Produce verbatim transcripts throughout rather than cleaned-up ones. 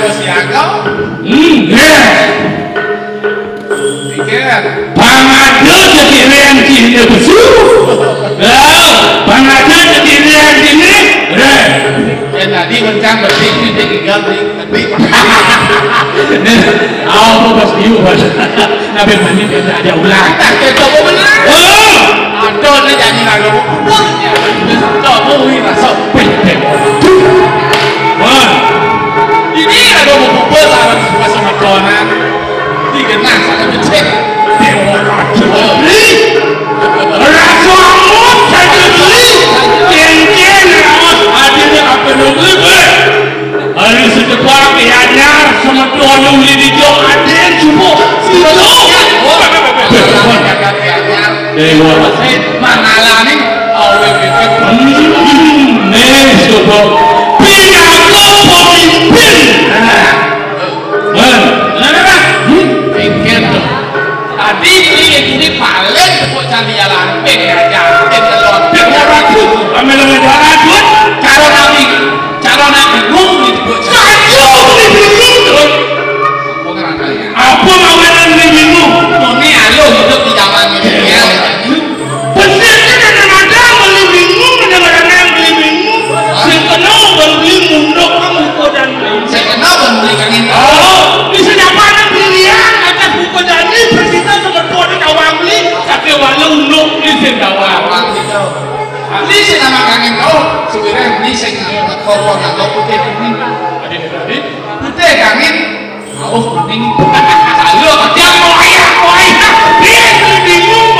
Siaga. Hmm, ya. Pikir. Pangada jadi renti ini besu. Ya, pangada jadi renti ini. Reh. Ya, tadi mencang berarti ini dia tinggal di tadi. Nih, apa pas diu, Bos? Nabi mani dia ada ulang. Tak, dia coba benar. Oh! Ada ni jadi lagu. Coba wih rasa. Wah. Ini ada bubur lawan suka sama konan. Dikenal sama becek. Dewa Raja Beli. Raja Amut Raja Beli. Cincin Amut hadirnya apa nunggu, Bos? Hari sedepan ke anyar sama tuan uli di jok hadir cukup. Situ. Dewa. Mangalani awe bebek. Hmm, nih, coba. Pidato pemimpin. Nah. Man. Nah, nah, nah. Hmm? Pikir dong. Tadi beli ini paling kok cari jalan ping aja. Ping telur, ping orang tuh. Kami lebih darah, Dut. Cara nabi, cara nabi bingung gitu, Dut. Saya lebih bingung, Dut. Apa ngerasa ya? Apa mawenan lebih bingung? Mami alo hidup di zaman ini ya. Bener kan ada-ada beli bingung, ada-ada yang beli bingung. Sing kena beli munduk kan buku dan beli. Sing kena beli kangin. Oh, bisa dapat anak pilihan atas buku dan ini bersita seperti ada tawang beli, tapi walau unduk di sing tawang. Ini sing nama kangin kau, sebenarnya ini sing kokoh atau putih ini. Ada, ada. Putih kangin. Oh, kuning. Lalu dia mau ayah, mau ayah. Dia yang bingung.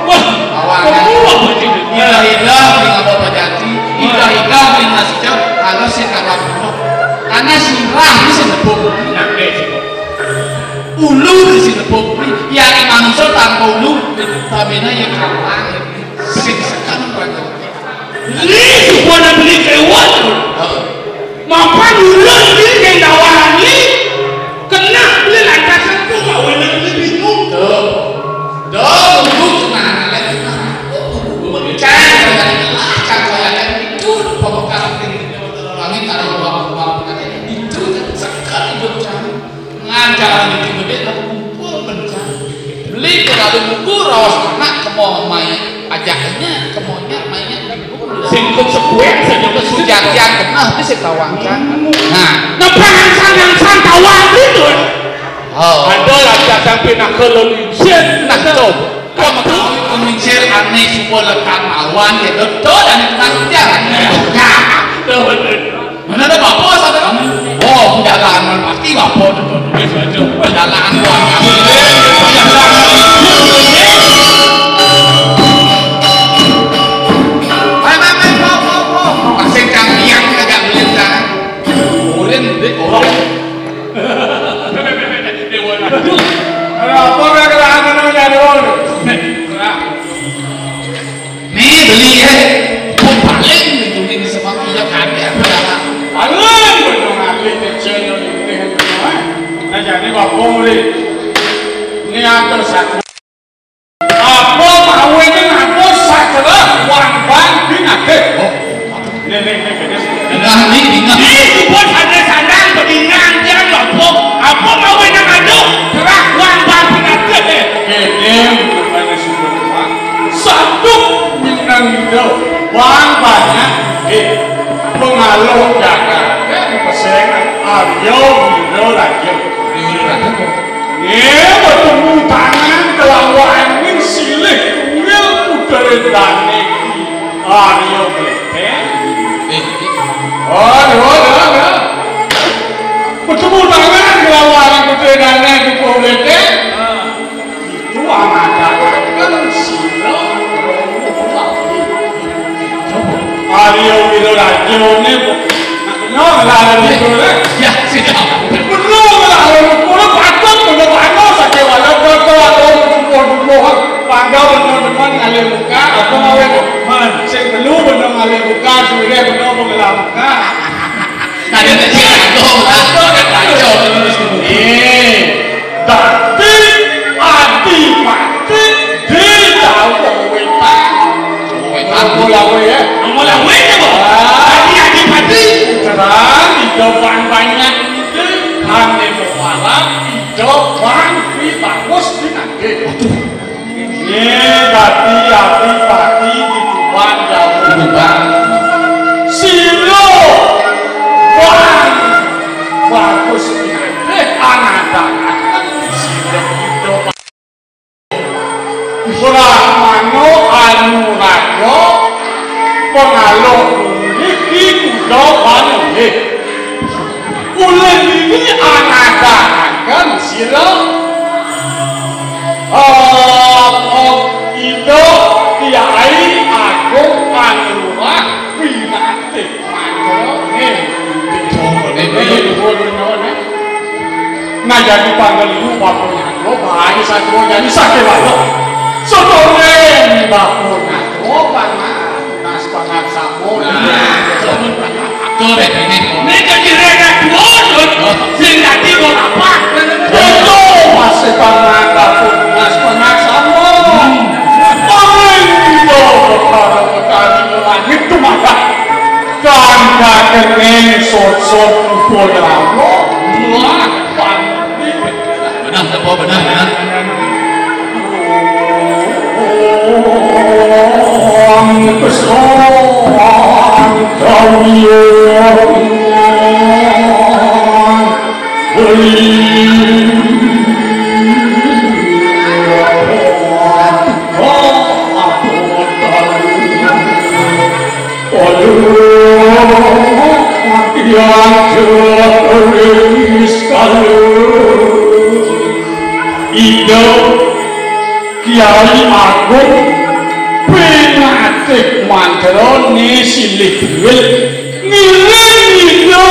Wah, awalnya. Bingung apa sih? Ilah-ilah, beli apa pejati. Ilah-ilah, beli nasi jam. Kalau si kawan. Karena sirah ini si nepuk. Nah, kayak sih. Ulu di si nepuk. Ya, manusia tanpa ulu. Tabena ya kalah. Sing sekan. Ini sebuah beli kewat. Mapan ulun ni yang dawani kena beli lantas aku kawin beli bingung. Tuh. Tuh, lu kena lagi. Cang, cang, cang, itu pemekaran ini. Kami taruh uang, uang, itu sekali hidup cang. Ngajaran itu gede, aku kumpul bencana. Beli terlalu buku, rawas anak, kemo mai ajaknya, kemonya, mainnya. Singkut sekuat saja ke sujatian kena, itu si tawang kan. Nah, nah, pangan-pangan tawang itu. Oh. Ada lah datang pinaka lalu izin. Nah, coba. Kamu tahu pemincir aneh semua lekat awan, ya, betul, dan itu nanti jalan. Nah, tuh, betul. Mana ada bapa satu kamu? Oh, perjalanan pasti bapa tu. Perjalanan luar kami. Perjalanan. Hai, hai, hai, bapa, bapa. Masih kang yang agak melintang. Ulin, dek, orang. Kenapa kau kelahangan nama jadi orang? Ni beli, eh. Pun paling itu ni sebab iya kami apa dah. Paling betul ngambil kecil ni, eh. Nah, jadi bapa murid. Ni atur satu. Apa mawe ni ngatur sajalah wan bang bin Abed. Oh. Nih, nih, nih, nih. Nah, ni, ni, ni. Ni buat ada sandang, pedingan, dia lompok. Apa mawe nang ado? Terah wan bang bin Abed, eh. Kene, bukan sumber, Pak. Satu minang itu. Bang banyak. Eh, pengaluh jaga. Eh, peseng. Aryo, Wiro, Rajo. Wiro, Rajo. Ye, bertemu tangan kelawan ning silih kuil puteri dane Aryo Bleteng. Eh, oh, aduh, aduh, aduh. Bertemu tangan kelawan puteri dane Dukuh Bleteng. Itu anak-anak kan sila. Aryo Wiro Rajo ni. No, lah, ada betul, eh? Ya, siap. Betul lah, kalau betul, patut, betul, patut, sakit walau, betul, atau betul, betul, pangga, betul, teman, ngalir muka, atau mawe, man, sing perlu, betul, ngalir muka, sudah, betul, penggelam muka. Ada tak siap, betul, betul, betul, betul, betul, betul. Eh, tapi, ati, mati, di, tahu, wetan. Wetan. Mau lawe, ya? Mau lawe, ya, Bang? Ah. Ati, ati, mati. Terang, di depan banyak. Ira, ah, Ida Kyai Agung Anurah Pinatih Mandra. Nggih. Nggih, nuwun, nuwun, eh. Nah, jadi panggaliu Bapak Nyatwa, bahaya satwa jadi sakit batuk. Sedone Bapak Nyatwa, panas, panas sampun. Nah, betul. Ini kejadian yang dua, Dut. Sing dadi kok apa? Itu masih panas, panas, panas sampun. Paling dua perkara perkara langit tumadak. Kang kakene sosok Upadrama. Wah, panggih. Benar, apa benar, benar. Om Kesang Dawiya. Ida Kyai Agung Pinatih Mandra ni silih duwil ngiring Ida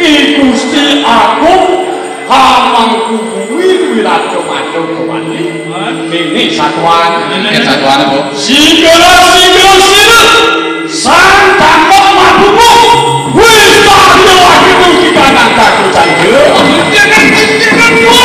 Ki Gusti Agung Hamangkubuwi Wirata Madya Kewali. Nini satuan. Nini satuan, Bu. Sigala, sigala, sila. Sang tambak mabungu. Wis tayo akhirnya kita nang kaki cahaya. Jangan, jangan, Bu.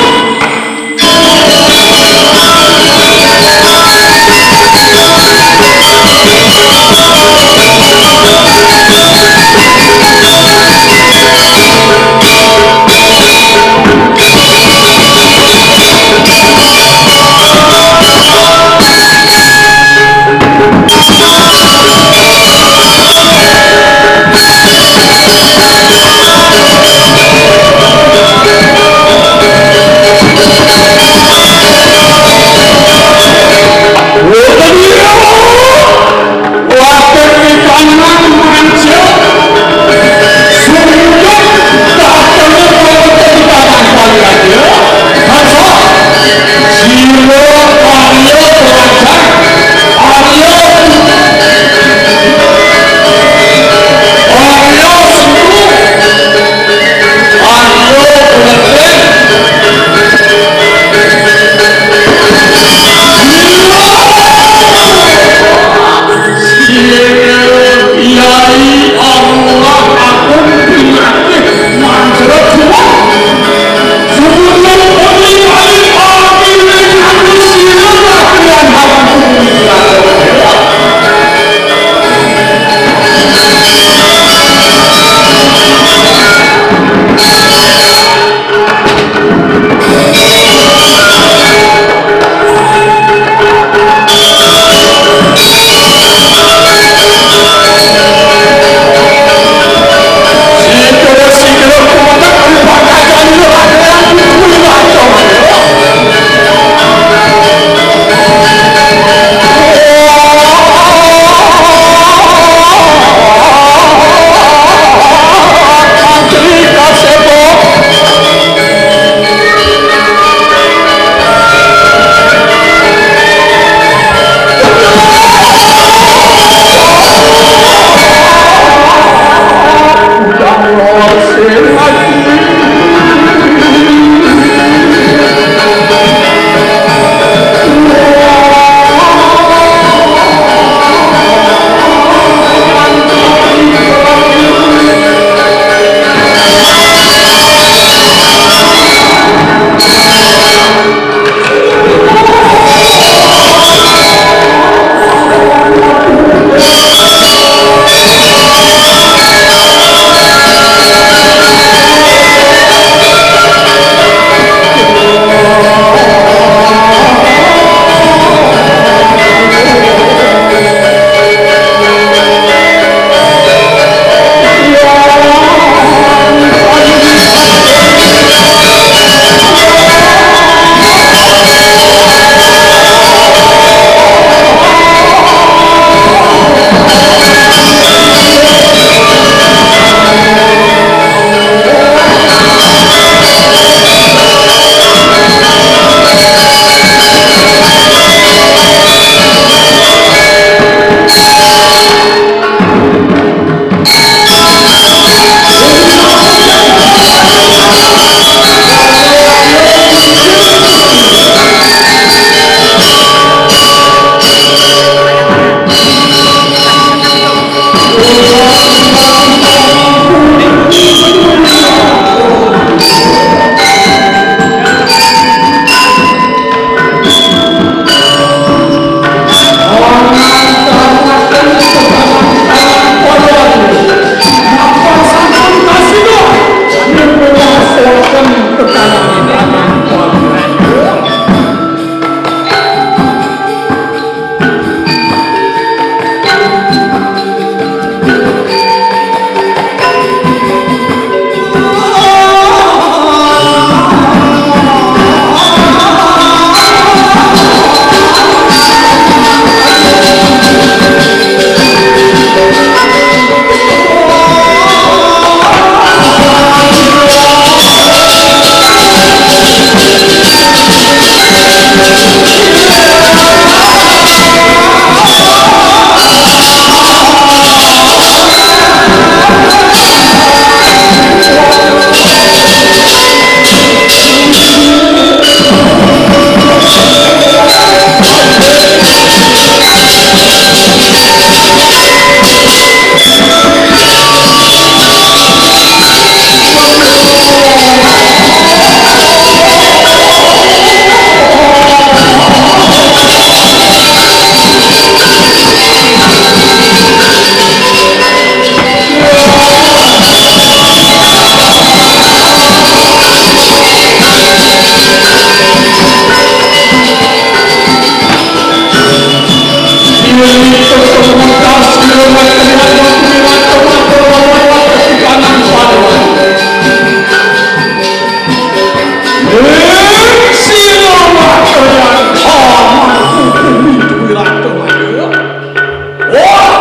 Wah,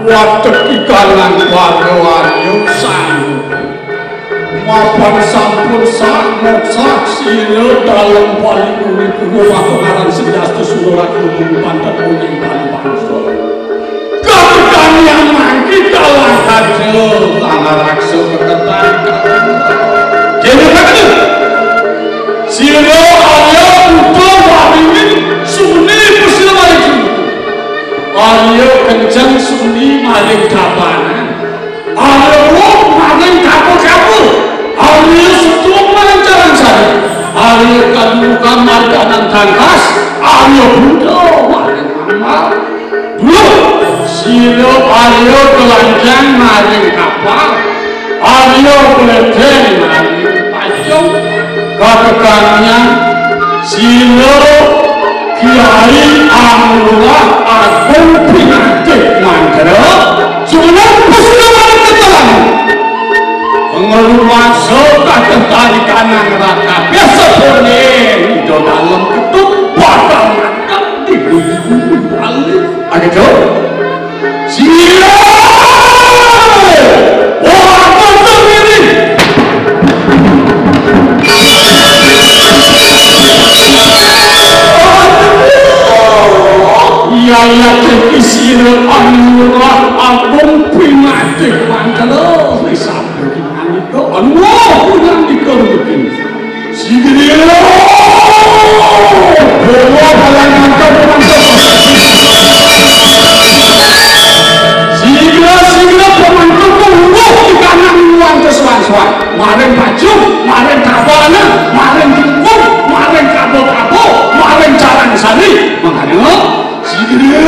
wadek ikanan warga warya sangu. Mapan sampun sak moksak sira dalem paling uni kuno wakonaran sediastu surat kuno pantet uning paling bangsa. Kapikan yang mangki kalah kaja, langaraksa keketan. Dene kaja. Sira arya buta waringin suni pusila maring juru. Arya kenceng suni maring kapanan. Arya wong maring kapa-kapa. Arya setruk maring caran sari. Arya kadurukan maring kanan tangkas. Arya buta maring amal. Duh, sira arya telanjang maring kapal. Arya bledeng maring pacung. Kakekanyan sira Kiai Anglurah Agung Pinatih Mantra. Sumenem pusna maring ketelan. Ngeluwasa kaketan ikanan raka biasa bone. Ida dalem ketut bakal mantap di bumi Bali. Ayo, Jo. Sira! Wah, bener ini. Iya, iya, iki sira Anglurah Agung Pinatih Mantra. Wis sampe iki nandika. Anu, nandika iki. Sigriya. Bawa dalan mantap, mantap. Sigriya, sigriya, pemantun tuwuh di kanan wantes wansuan. Maring baju, maring kabana, maring dukung, maring kabo-kabo, maring caran sari. Makanya, sigriya.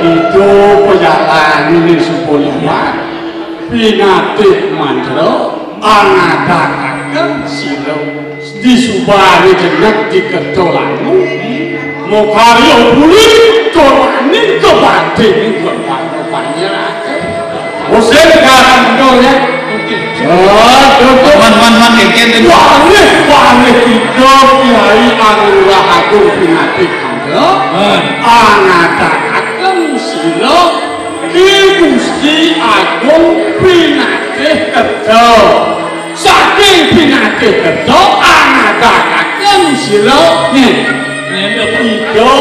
Itu pejalan ini supaya pinatih mantra angadakaken sira. Disubari jenek diketolanu, mokarya buli tolani kebati minggon panjeraken. Musim garang dol ya. Aduh, man, man, man, enten, enten. Walih, walih kita Kiai Anglurah Agung Pinatih Kandha. Man. Angatakaken sila Ki Gusti Agung Pinatih Keda. Saking Pinatih Keda angatakaken sila nggih. Ida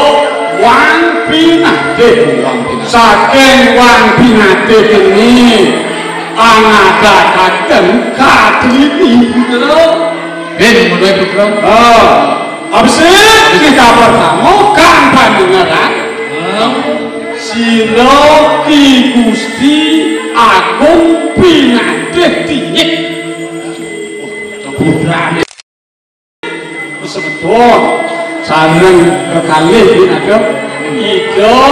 Wang Pinatih. Saking Wang Pinatih ini angadakaken Putra. Bin, mulai Putra. Oh, abis kita pertama kan pandengaran. Sira Ki Gusti Agung Pinatih Tingit. Putrane. Semeton sareng kekalih pinadhep Ida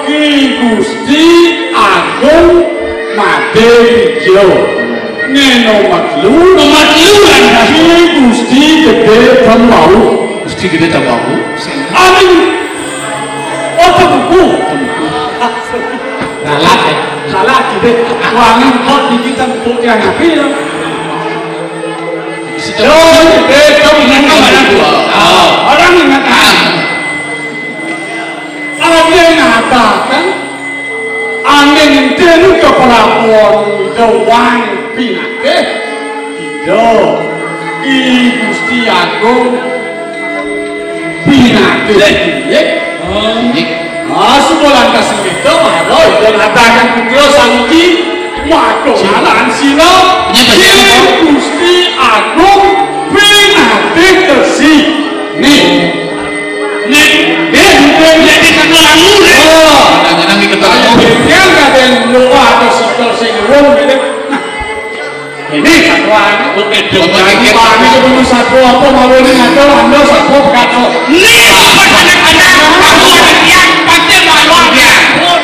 Ki Gusti Agung Madé Wijo. Né nomor telu, nomor telu kan Ki Gusti Gedé Tembau. Gusti Gedé Tembau. Amin. Oh, Tembau. Salah, ya. Salah, Gedé. Wani kok iki Tembau yang nabi ya. Orang ingat. Ada yang mengatakan angin dene keperabon doang pinatih. Iya. I Gusti Agung pinatih. Nggih. Ah, sebulan kasih itu, maro itu ngatakan putra saniki makomalan sira. Iya, Pak. Ing Gusti Agung pinatih Resi. Nih. Nih, nih, nih, nih, nih, nih, nih. Oh. Nang, nang, nang, nang. Yang kadang lupa atau sikil sing wong ini. Nah, ini satuan. Oke, dong. Jadi, Pak, ini ketemu satu apa mau ini ngatur, Anda satu kata. Nih, apa anak-anak? Aku anak yang pasti mau ya.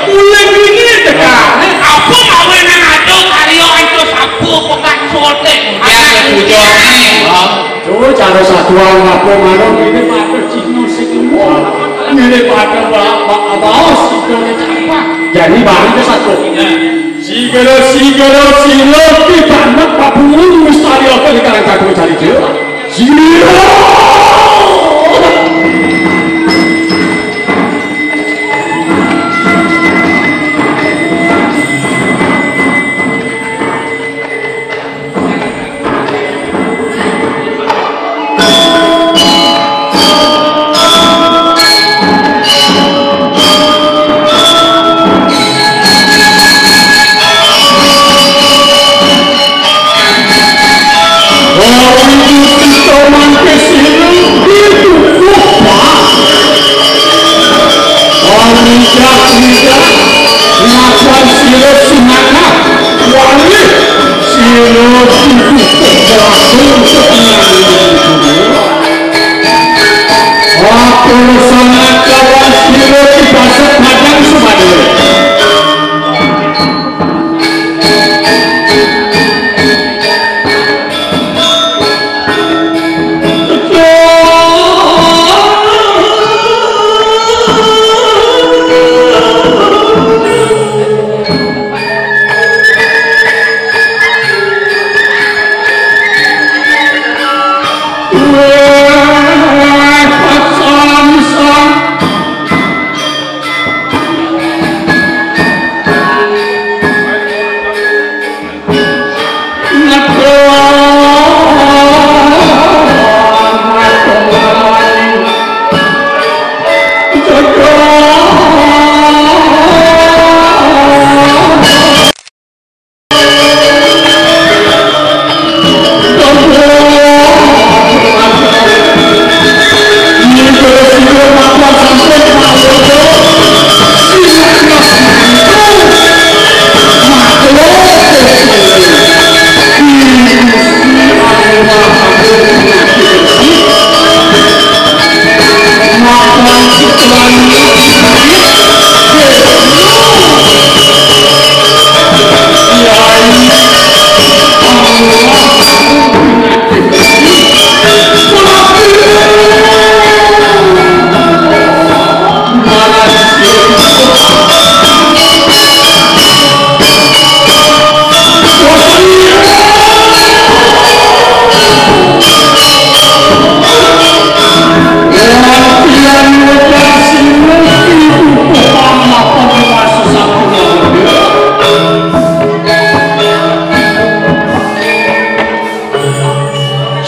Mulai ini tekan. Apa mau ini ngatur, karyo anco sapu, bukan sotek. Ya, bujone. Tuh, cara satuan apa mau ini, Pak, Cino sing ini pada ba-, ba-, baos, itu apa? Jadi, baru ke satu. Sigala, sigala, sila, pikantuk, Pak Bungun, wis tari apa di karang kagum cari dia? Sila!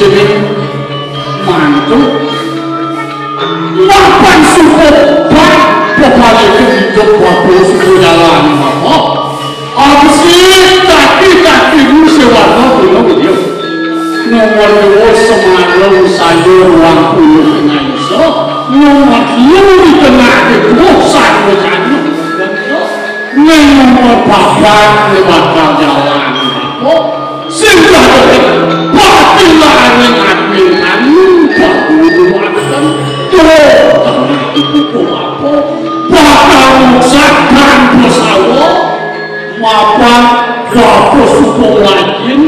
Jadi mantu. Wah, Suku bab bebalekan hidup Prabu Suku Jalan, Bapak. Abesik kaki-kakimu sewarna kuno bedio. Nomor dua semalam saya ruang puluh dengan iso. Nomor dua di tengah kedua saya jatuh. Ning nomor papat ne bakal jalan, Bapak. Sing dadi patilaning admin anu, Bapak, dumateng Tuh, tengah ibu, Bapak. Bakal rusak tanpa sawa. Mapan Bapak suku lajin,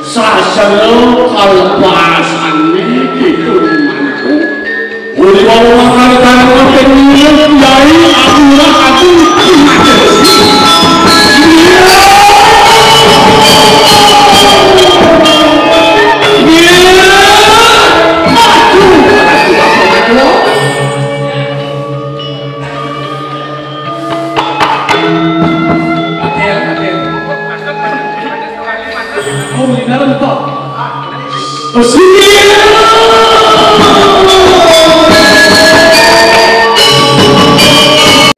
sasana kalepasane gitu, Mantu. Uli wawu mangkane kang kaping lima, Kyai Abdullah Agung Primadon.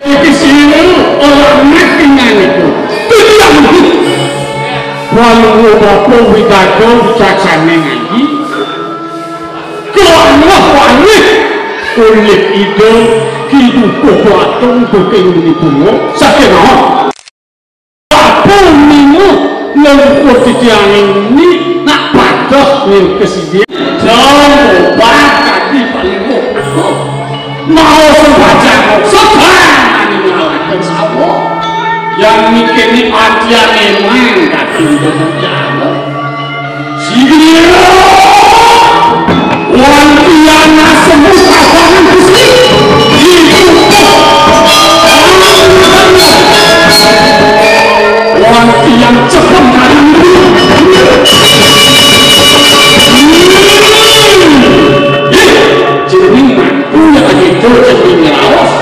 Iki sira ora mati nganiku. Titiang Waluwa bapa wigaga wicaksane ngaji. Kelamuh walih ulih ida kidukuh watung buking muni bunga. Saking naon? Apa minggu lengkuh titianging muni nak pados ning kesidi. Jam obat tadi paling mau sebaca sedang ning ngalaken sawo. Yang mikirnya atian emang kaki udah jalan. Sini. Wan tiang nasemu kasangan Gusti. Wan tiang cepet kali. Ih, jeneng mantu yang lagi itu jeneng raos.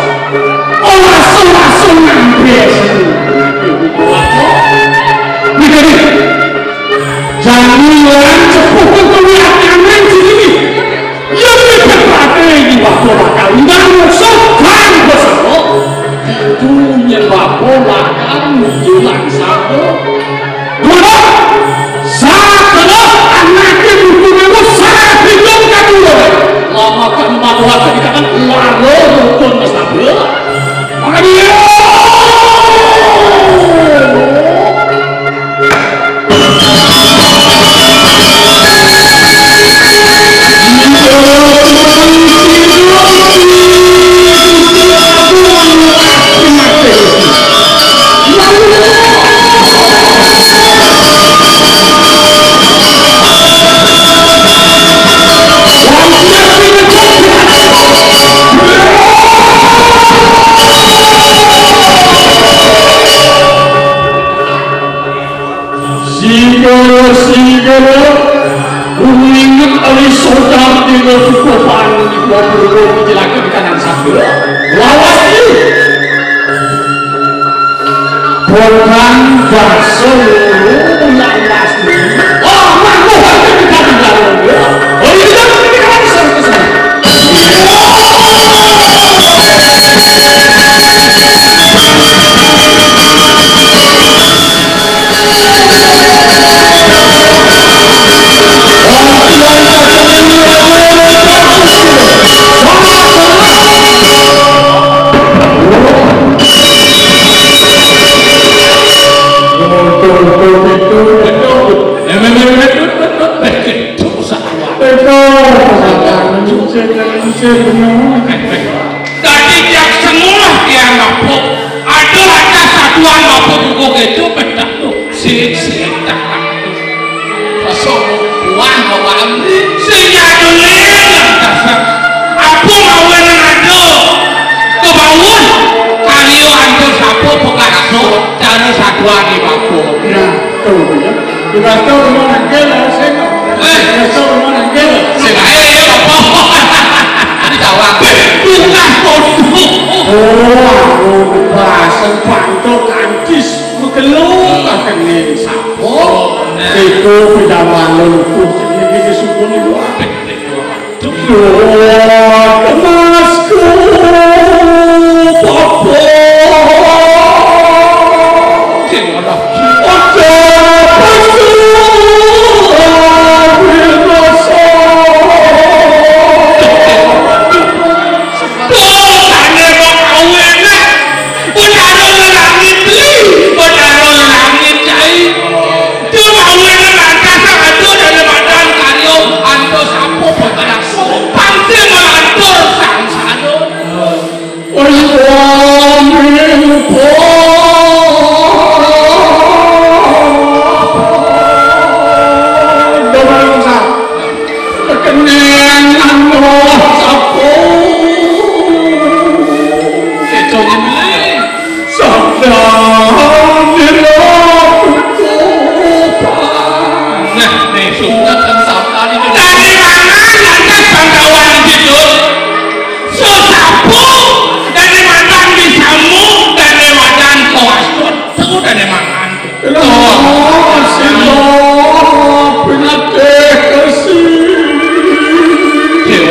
Ora langsung ngambil. Mikir. Jamilan sepupu kuwi akanan sini. Yen wis pati iki bakal bakal ndang sokan besaro. Itu yen bakal bakal nuju lan sapa. Dua, satu, anake buku niku sangat bingung kadua. Lama kan manuat dikatakan lalo rukun mesabel. Makanya Sigala, sigala, ruminget ari sodar dina suka panu di dua puluh dua kecelakaan di kanan satu. Lawas ini. Bukan dasar lawas ini. Oh, mampu hati kita di dalam. Oh, ini kan kita kan sama-sama. Dadi tiang semulah tiang mabuk. Ada aja satuan mabuk buku gitu, pedak tuh. Sik, sik, tak, tak. Pasok buah bawaan. Sing nyadulin, dasar. Apa mawenan ada? Ke bawah, karyo antar sapa pekakso, cara satuan di mabuk. Nah, tuh, ya. Dibaca rumah nangkil, ya, sing. Eh. Dibaca rumah nangkil. Sing ae ya apa? Ini tawang. Bukan kodok. Oh, aku bahasa pantok kantis. Megelo kakening sapa? Nah. Iku pidaman luluku sing iki sukun iku. Duh, emasku. Nah, nih, sunat dan sabda itu. Dari mana lantas bangkawan itu? Sesapu dari mantan bisamu dan lewatan kawas pun. Tahu dari mangan. Lho, sing pinatih kasih. Yo.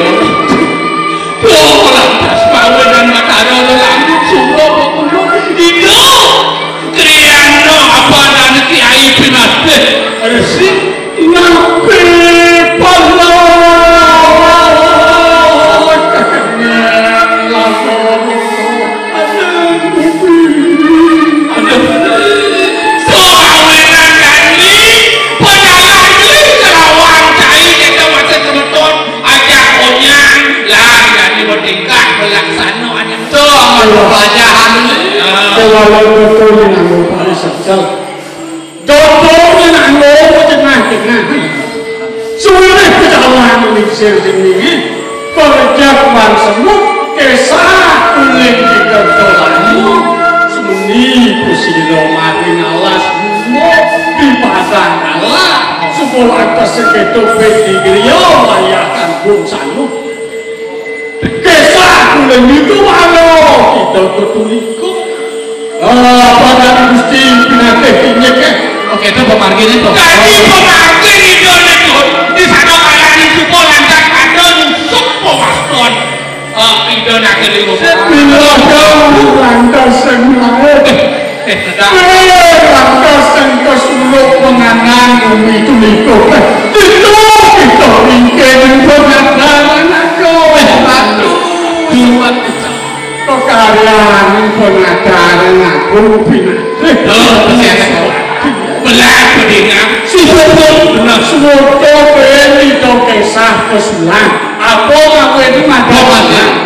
Yo, lantas pawenan Matara lelambut sumur kok kulo. Itu. Kriyana apa dan kiai pinatih. Resi. Nabi pala. Aduh. Soawenan kami, pedagang ini kelawan cai kita masa semeton, ajak onyang, lah, jadi bertingkah, berlaksana, aja. Tuh, amal bajahan ini. Ah. Kalau betul, ini anu, Pak Rizal. Dodone nak ngomong tengah-tengah. Suwene pecalang lingsir sing wingi, kerja kuman semut, kesah kuning di kertolanmu. Semeni pusira maring alas bunga di padang alas. Sumur atas seketo peti griya wayah kangkung sanuk. Kesah kulen itu alo kita ketuliko. Ah, padang Gusti pinatih injek, eh. Oke, itu pemargin itu. Jadi pemargin itu, itu di sana kalaning supo lantas ada nyusup pemaston. Ah, itu nak keliru. Bila jauh lantas sing lain. Eh, tidak. Eh, lantas sing kesuluk pengangan bumi itu liko. Eh, itu kita ringkeng pengangan aku. Eh, aduh, sumat. Kekaryan pengajaran aku pinatih. Oh, betul. Belah bedingan. Susu pun benar. Suwoto beni to kesah kesulang. Apa ngaku ini mata?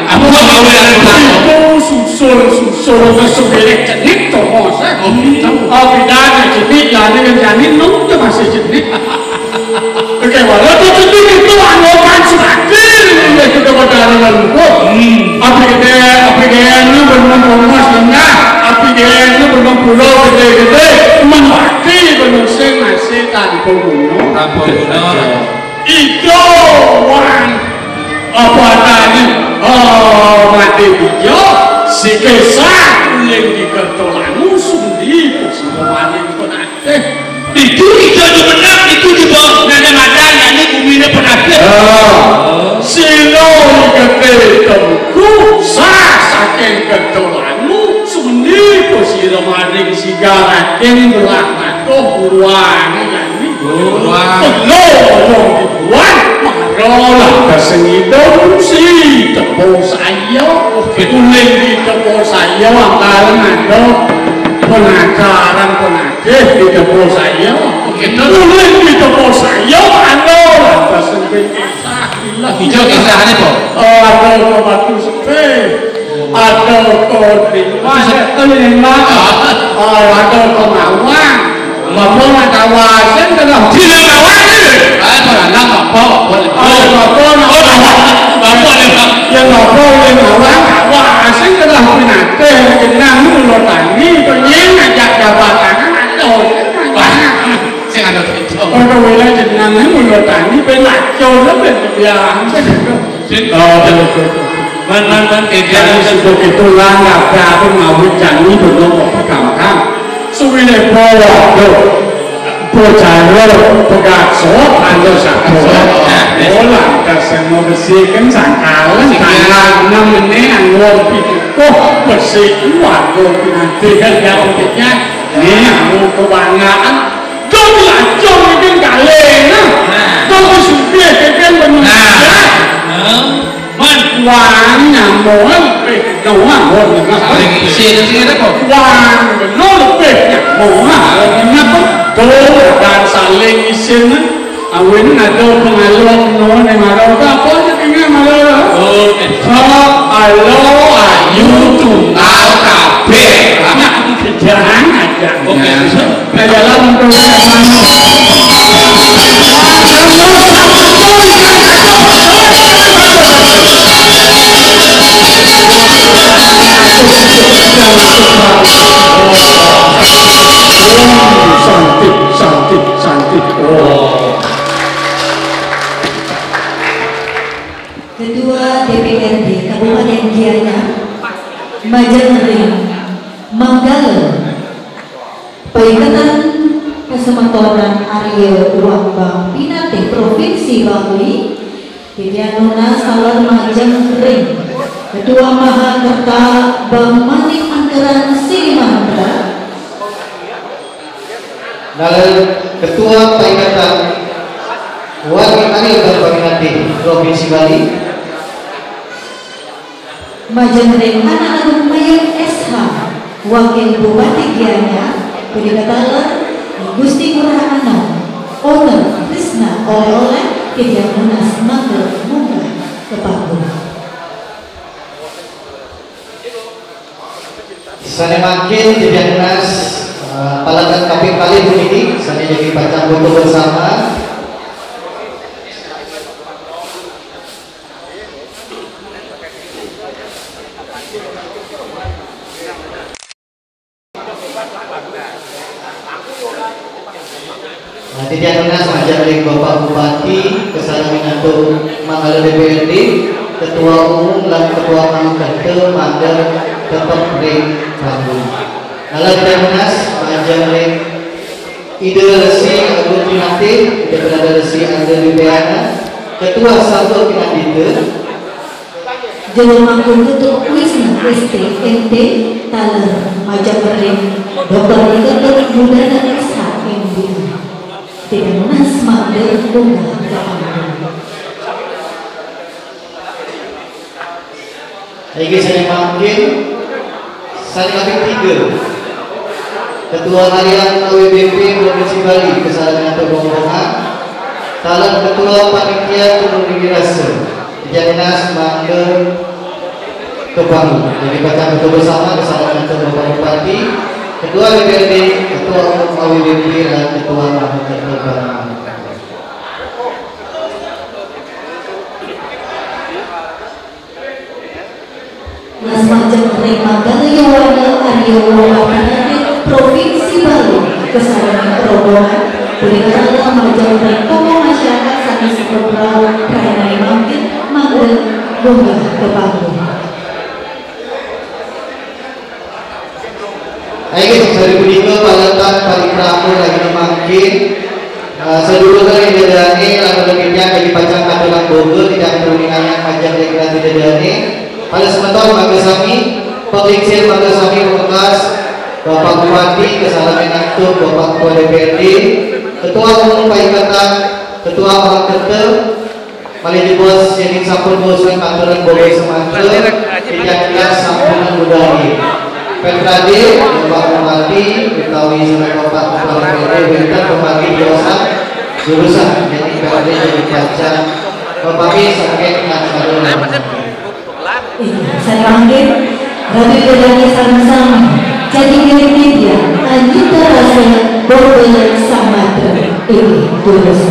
Apa ngaku ini mata? Itu susul-susul ke sebilik jenik to, Mas, eh. Oh, gitu. Oh, bedanya jenik, ya, ini kan jenik, nung tuh masih jenik. Oke, walau tuh jenik itu anu kan semakin, ya, kita pada anu kan, oh. Hmm. Apa gede, apa gede, ini belum ngomong setengah. Apa gede, ini belum pulau gede-gede. Mati belum sing masih tanpa gunung. Tanpa gunung. Ijo wan apa tadi? Oh, mati ijo, si kesah kuling di kertolanmu sundi, si pemaning penatih. Itu ijo di menang, itu di bawah nada mata, nani bumi ini penatih. Ah. Silo ikete tengku, sah saking kertolanmu sundi, si remaning si garaking belah mata buruan, nani. Buruan. Lo, lo, buruan. Mara lantas sing ngidul si tepung saya. Kuling di tepung saya, angkalan ada. Pengajaran, pengajar di tepung saya. Kuling di tepung saya, ada. Lantas sing pikir. Ijo kisahane, Po. Oh, ada ke Batu Sepe. Ada ke Lima. Ada ke Lima. Ah. Oh, ada ke Mawang. Bapak nak kawasan kena. Tidak kawasan. Ah, itu anak bapak, bapak. Oh, bapak nak. Oh, bapak, bapak ni, Pak. Ya, bapak ni Mawang. Kawasan kena pinatih. Kenang mulo tani. Penyeng ajak jabatan. Ada. Wah, sing ada itu. Orang wilayah jenang ni mulo tani. Pelacur lah, biasa. Sing. Oh, betul, betul. Man, man, man, kejadian. Jadi, sudah itulah, nggak ada apa, ngawit jani, belum mau pegang-pegang. Suwine po, waduh. Bojaro, pegatso, ando satu. Oh, lantas yang mau bersihkan sangkalan, tanggal enam ini, anggon pitukuh, bersih, waduh, nanti kan dia putihnya. Ini, anggon kebanggaan. Dong lacong iki kalena. Nah. Dong supir keken bener. Nah. Hah? Man, wani nyamuan, eh, doang, oh, nah. Saling isi, isi ada kok. Wani, no, lebih nyamuan. Kenapa? Dong, dan saling isin. Awin ada pengaluan, no, yang ada apa aja kena. Halo. Oke. Sok, halo, ayu, tunggal, kabeh. Jangan, jangan. Oke. Jalan untuk Santik, santik, santik. Oh. Ketua D P R D Kabupaten Gianyar, Majeng Ring Manggala, Paikatan Pasemetonan Arya Wambang Pinatih Provinsi Bali, titiang nunas taler Majeng Ring Ketua Mahakerta Bang Manik Angkeran Silimantra, Dalam Ketua Paikatan Wanita Bang Peminatih Provinsi Bali. Majeng Ring Anak Agung Mayor S H, Wakil Bupati Gianyar, Budi Kataler, Gusti Ngurah Anom, Owner Krisna Oleh-oleh, titiang nunas mangga munggah ke panggung. Sane mangkin titiang nunas, eh, palakan kaping kalih puniki, sane jagi pacang foto bersama. Nah, titiang nunas majeng ring Bapak Bupati, kasarengin antuk manggala D P R D, Ketua Umum lan Ketua Pangkete mangga tetep ring panggung. Nah, lan titiang nunas majeng ring Ida Resi Agung Pinatih, Ida Berada Resi Angga Dwipayana, Ketua Sangga Pinandita, Jero Mangku Ketuk Wisnu S T M T, taler majeng ring Doktor Ketuk Budana S H M D I. Titiang nunas mangga munggah ka panggung. Inggih sane mangkin, sane kaping tiga. Ketua Harian K W B P Provinsi Bali, kasarengin antuk rombongan, taler Ketua Panitia Turun Ring Rasa. Titiang nunas mangga ka panggung. Jagi pacang foto bersama, kasarengin antuk Bapak Bupati, Ketua D P R D, Ketua Umum K W B P, lan Ketua Mahkamah Ketua Bali. Nunas majeng ring Manggala Yowana Arya Wambang Pinatih Provinsi Bali, kasarengin rombongan, punika taler majeng ring tokoh masyarakat sane sampun rauh rahinane mangkin, mangga munggah ka panggung. Inggih, sari punika paletan parikrama rahina mangkin. Eh, sadurunge Ida Dane lan Ida Pican jagi pacang katurang boga titiang tuminayang majeng ring Ratu Ida Dane. Para semeton mangga sami, panglingsir mangga sami, pamekas Bapak Bupati, kasarengin antuk Bapak Ketua D P R D, Ketua Umum Paikatan, Ketua Pangkete, malih jebos yening sampun bosen ngaturan boga semanten, titiang nunas sampunang budaya. Petrade, Bapak Bupati, utawi sareng Bapak Kepala P D, wenten pamanggihin tiosan jurusan, yening P D jagi pacang mapamit saking acara. Inggih, sane mangkin, Ratu Ida Dane sareng sami, jagi ngiring titiang, anjita rasa, boga samatra. Inggih, durus.